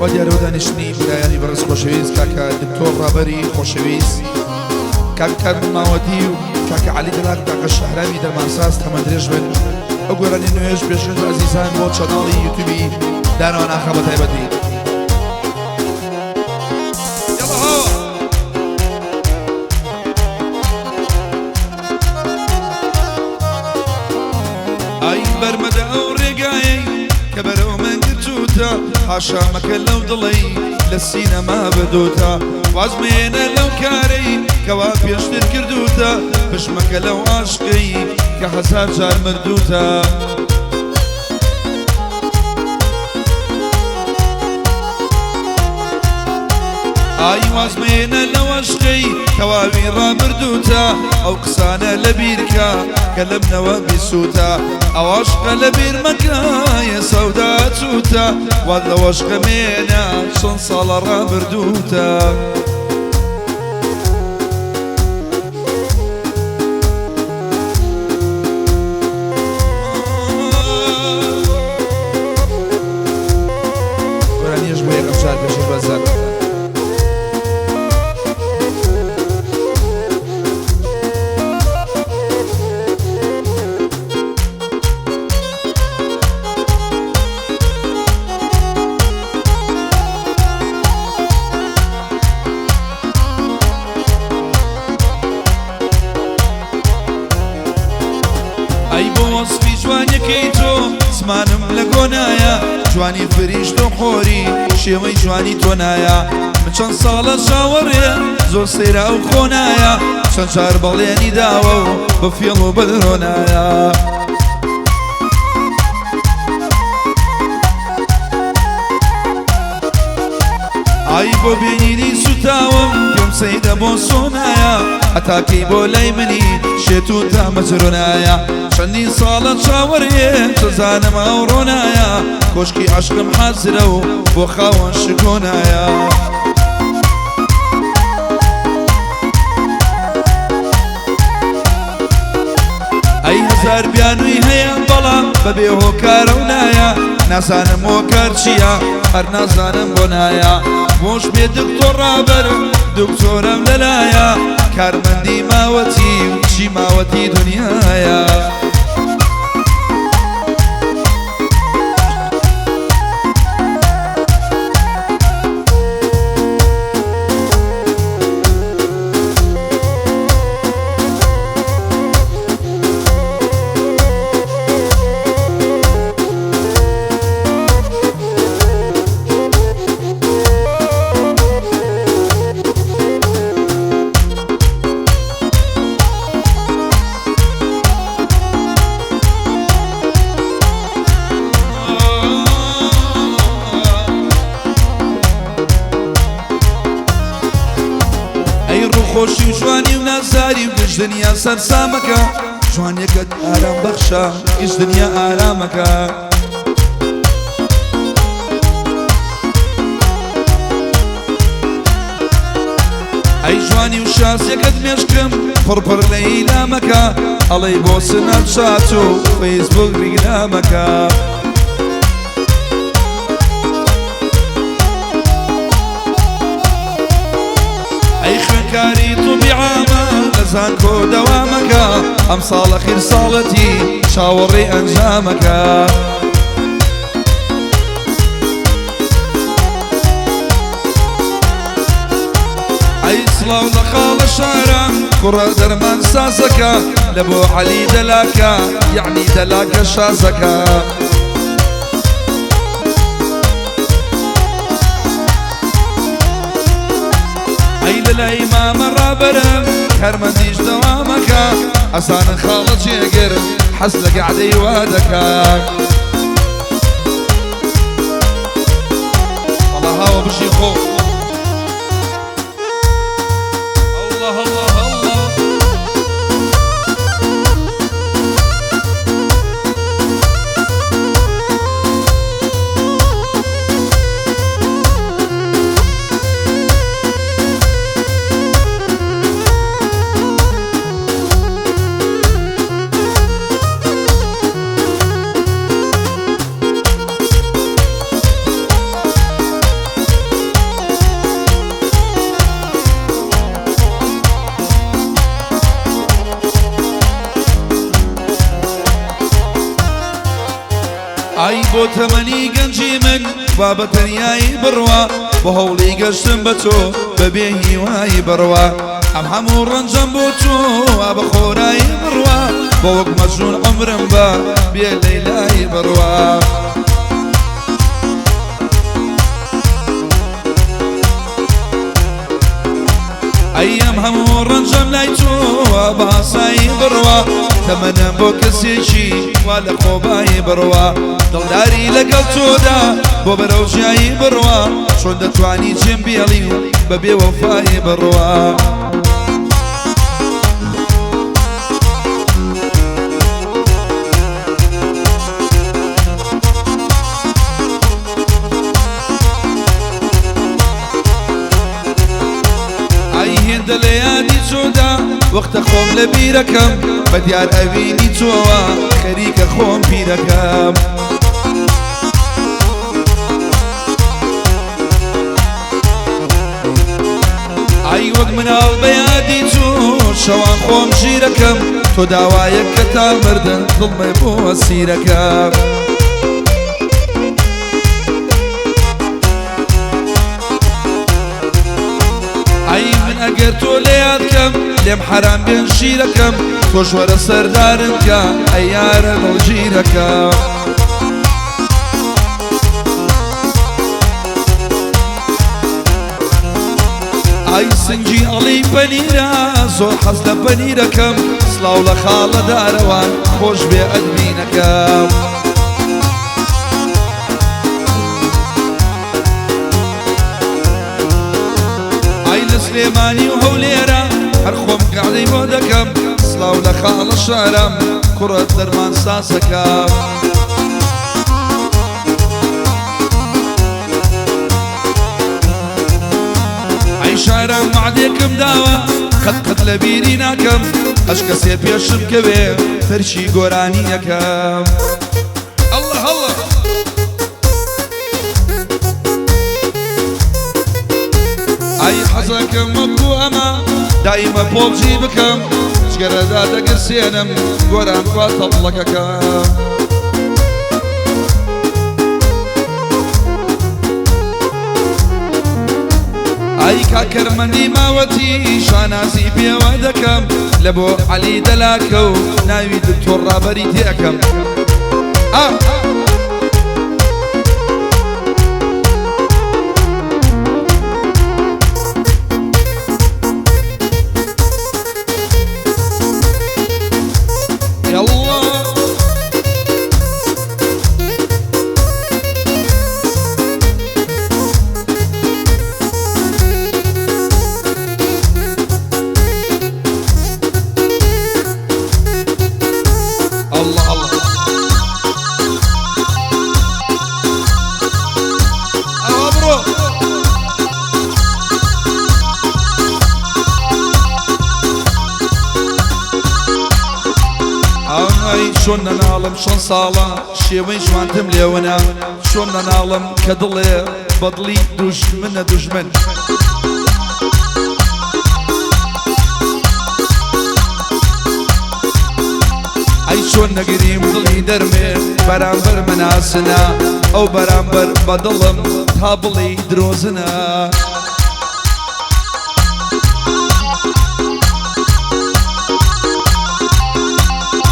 وا دیارەوە دانیشتنی برایانی بەڕێز خۆشەویست کاکە دکتۆر ڕابەری خۆشەویست کاک کارمەند ماوەتی و کاکە عەلی دەلاک کاکە شەهرامی دەرمانساز تەمەندرێژ بن. ئەو گۆرانی نوێژ پێشکەش بە ئەزیزان بۆ channel ی یوتیوبی دانەوە ناخە بە تایبەتی. ئای بەرمەدە ئەو ڕێگایەی کە بەرەو من گرتووتە، حاشا مەکە لەو دڵەی لە سینەما بردووتە، واز مەیەنە لەو کارەی کەوا پێشتر کردووتە، پشت مەکە لەو عاشقەی کە هەزار جار مردووتە. ئای واز مێنە لەو ئەشقەی تەواوی ڕابردووتە، ئەو قسانە لەبیرکە کە لەمنەوە بیسووتە، ئەو عەشقە لەبیر مەکە یە سەودا چووتە، واز لەو عەشقە مێنە چەند ساڵە ڕابردووتە. گۆرانیش بۆ یەکەم جار پێشکەش بە زان. ئەی بۆ وەسفی جوانیەکەی تۆ زمانم لە گۆنایە، جوانی فریشتە و حۆری شێوەی جوانی تۆ نایە، من چەند ساڵە چاوەڕێ زۆر سەیرە ئەو خۆنایە، چەند جار بەڵێنی داوە و بە فێڵ و بەدرۆنایە. ئای بۆ بینینی سوتاوم پێم سەیرە بۆ سۆنایە، هەتاکەی بۆ لای منی شێت و تامەزرۆنایە، چەندین ساڵە چاوەڕێ چزانم ئەو ڕۆنایە، کۆشکی عەشقم حازرە و بۆ خاوەن شکۆنایە. ئەی هەزار بیانووی هەیە بەڵام بەبێ هۆکارە و نایە، نازانم هۆکار چییە هەر نازانم بۆ نایە، بۆش بێ دکتۆر ڕابەر دکتۆرم لەلایە، کارمەندی ماوەتی و چی ماوەتی دنیایە. ئەی ڕووخۆشی و جوانی و نازاری و گشت دنیا سەرسامەکە، جوانیەکەت ئارام بەخشە گشت دنیا ئارامەکە. ئەی جوانی و شازیەکەت مێشکم پڕپڕ لە ئیلامەکە، ئەڵێی بۆ سناپچات و فەیسبوک ریکلامەکە. ئەی خوێندکاری طوبی عامە لە زانکۆ دەوامەکە، ئەم ساڵە خیر ساڵەتی چاوەڕێی ئەنجامەکە. ئەی سڵاو لە خاڵە شارم کوڕە دەرمان سازەکە، لە بۆ عەلی دەلاکە یەعنی دەلاکە شازەکە. ئەی لەلای مامە ڕابەرم کارمەندیش دەوامەکە، ئەزانن خاڵە جێگر حەز لە گەعدەی وا دەکا. وەڵا هاوە بژی خۆ. الله الله الله. ئای بۆ تەمەنی گەنجی من وا بە تەنیایی بڕوا، بۆ هەوڵی گەشتن بە تۆ بەبێ هیوایی بڕوا. ئەم هەموو ڕەنجەم بۆ تۆ وا بە خۆرایی بڕوا، بۆ وەک مەجنون عومرم بە بێ لەیلایی بڕوا. ئەی ئەم هەموو ڕەنجەم لای تۆ بە ئاسایی بڕوا، تەمەنم بۆ کەسێکی وا لە خۆبایی بڕوا. دڵداری لەگەڵ تۆدا بۆ بەرەو جیایی بڕوا، چۆن دەتوانی جێم بێڵی و بە بێوەفایی بڕوا. ئای هێندە لە یادی چۆدا وەختە خۆم لە بیرەکەم، بە دیار ئەوینی چۆوە خەریکە خۆم پیرەکەم. ئای وەک مناڵ بە یادی چۆ شەوان خۆم ژیرەکەم، تۆ داوایەک کە تا مردن دڵمێ بۆ سیرەکەم. ئەی من ئەگەر تۆ لە یاد کەم لێم حەرام بێن شیرەکەم، تۆش وەرە سەردارم کە ئەی یارە دڵگیرەکە. ئای سنگی ئەڵی پەنیرە زۆر حەز لە پەنیرەکەم، سڵاو لە خاڵە دارەوان خۆش بێ ئەدمینەکەم. ئای لە سلێمانی و هەولێرە هەر خۆم گەعدەی بۆ دەکەم، سڵاو لە خاڵە شارم کوڕە دەرمان سازەکەم. ئەی شارم وعدێکم داوە قەت قەت لە بیری ناکەم، هەش کەسێ پێشم کەوێ تەرکی گۆرانی یەکەم. الله الله ئای حەزەکەم وەکو ئەمە دایمە پۆڵجی بکەم، جگەرەدا دەگرسێنم گۆران خوا تەپڵەکەکەم. ئای کاکەرمەندی ماوەتی شانازی پێوە دەکەم، لە بۆ عەلی دەلاکە و ناوی دکتۆر ڕابەری تێکەم. يلا الله الله ئەوە بڕۆ. ئای چۆن نەناڵم چەند ساڵە شێوەی جوانتم لێوەنە، چۆن نەناڵم کە دڵێ بەدڵی دوژمنە دوژمن. ئەی چۆن نەگریم دڵی دەرمێ بەرامبەر مناسنە، ئەو بەرامبەر بەدڵم تا بڵێ درۆزنە.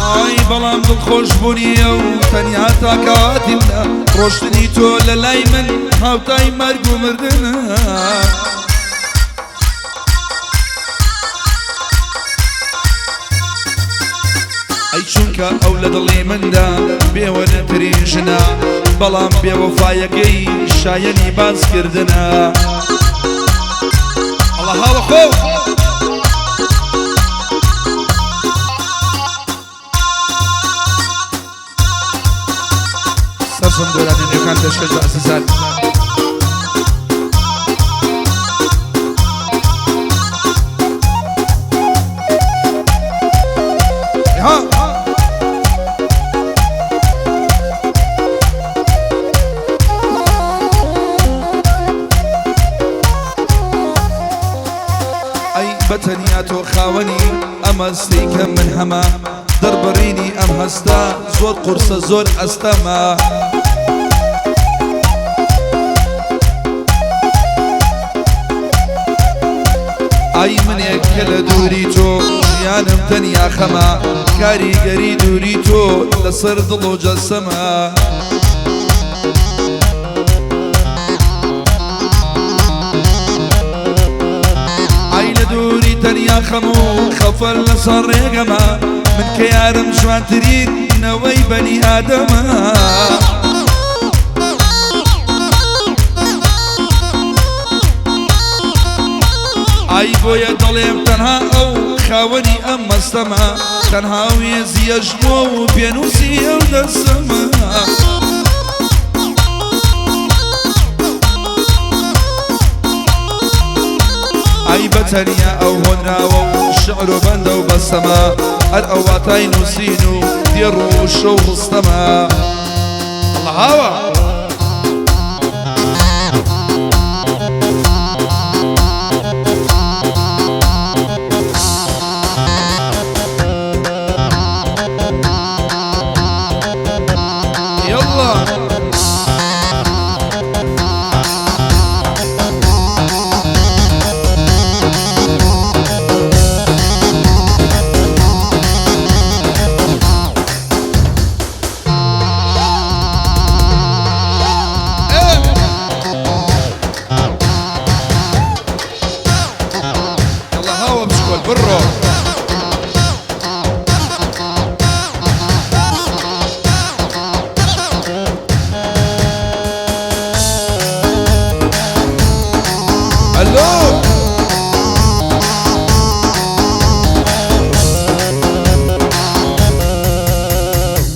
ئای بەڵام دڵخۆشبوونیە و تەنیا تاکاتی منە، ڕۆشتنی تۆ لە لای من هاوتای مەرگ و مردنە. ئەی چونکە ئەو لە دڵی مندا بێوەنەترین ژنە، بەڵام بێوەفایەکەی شایەنی باسکردنە. ئەڵا هاوە خۆ. سەرجەم گۆرانی نوێکان پێشکەش بە ئەزیزان. ها ئەی بەتەنیا تۆ خاوەنی ئەمە سیکە من هەمە، دەربڕینی ئەم هەستە زۆر قورسە زۆر ئەستەمە. ئای منێک کە لە دووری تۆ ژیانم تەنیا خەمە، کاریگەری دووری تۆ لەسەر دڵ و جەستەمە. ئای لە دووری تەنیا خەم و خەفەر لەسەر ڕێگەمە، من کە یارم جوانترین نەوەی بەنی ئادەمە. ئای بۆیە دەڵێم تەنها ئەو خاوەنی ئەم مەستەمە، تەنها وێزی ئەژنۆ و پێنووسی ئەو دەستەمە. ئای بە تەنیا ئەو هۆنراوە و شعر و بەندە و بەستەمە، هەر ئەو واتای نووسین و دێڕ و شەو ڕستەمە. الله هاوە. يلا يلا هوا بشكل برو. الو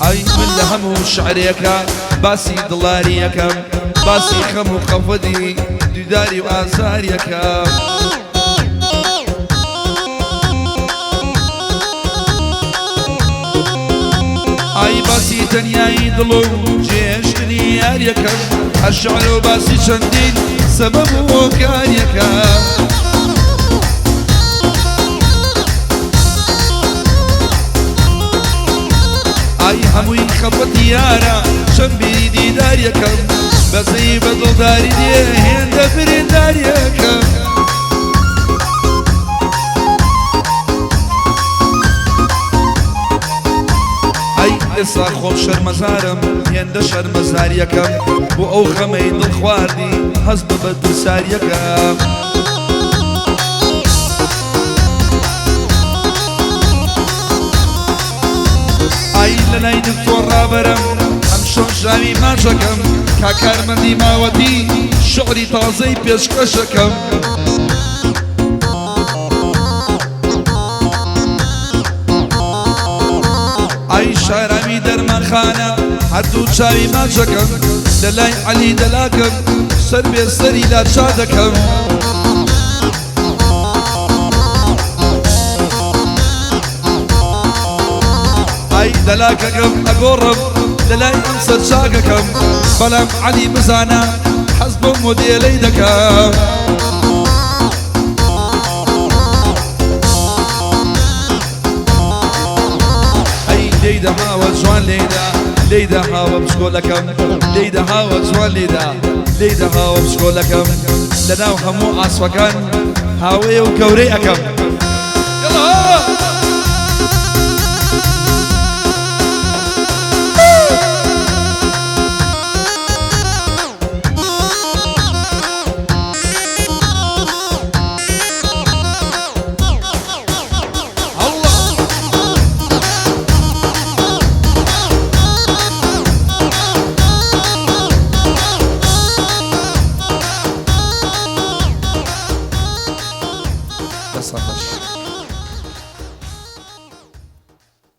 ئای من لە هەموو شعرێکە باسی دڵاریەکەم، باسی خەم و خەفەتی دیداری و ئازاریەکەم. ئای باسی تەنیایی دڵ و جێشتنی یاریەکەم، هەر شعر و باسی چەندین سەبەب و هۆکاریەکەم. ئای هەمووی خەفەتی یارە چەند بیری دیداریەکەم، بەزەی بە دڵداری دێ هێندە برینداریەکەم. ئای ئێستا خۆم شەرمەزارم هێندە شەرمەزاریەکەم، بۆ ئەو خەمەی دڵ خواردی هەست بە بەرپرساریەکەم. ئای لە لای دکتۆر ڕابەرم ئەمشەو ژاوی ماچەکەم، کاکارمەندی ماوەتی شعری تازەی پێشکەشەکەم. ئای شاراوی دەرمانخانە هەردوو چاوی ماچەکەم، لە لای عەلی دەلاکەم سەر بێ سەری لاچا دەکەم. ئای دەلاکەکەم ئەگۆڕم لە لای ئەم سەرچاکەکەم، بەڵام عەلی بزانە حەز بەو مۆدێلەی دەکەم. ئەی لێی دەهاوە جوان لێیدا، لێی دەهاوە بچکۆلەکەم، لێی دەهاوە جوان لێدا، لێی دەهاوە بچکۆلەکەم، لەناو هەموو ئاسوەکان هاوەیە و گەورەی ئەکەم. يلا.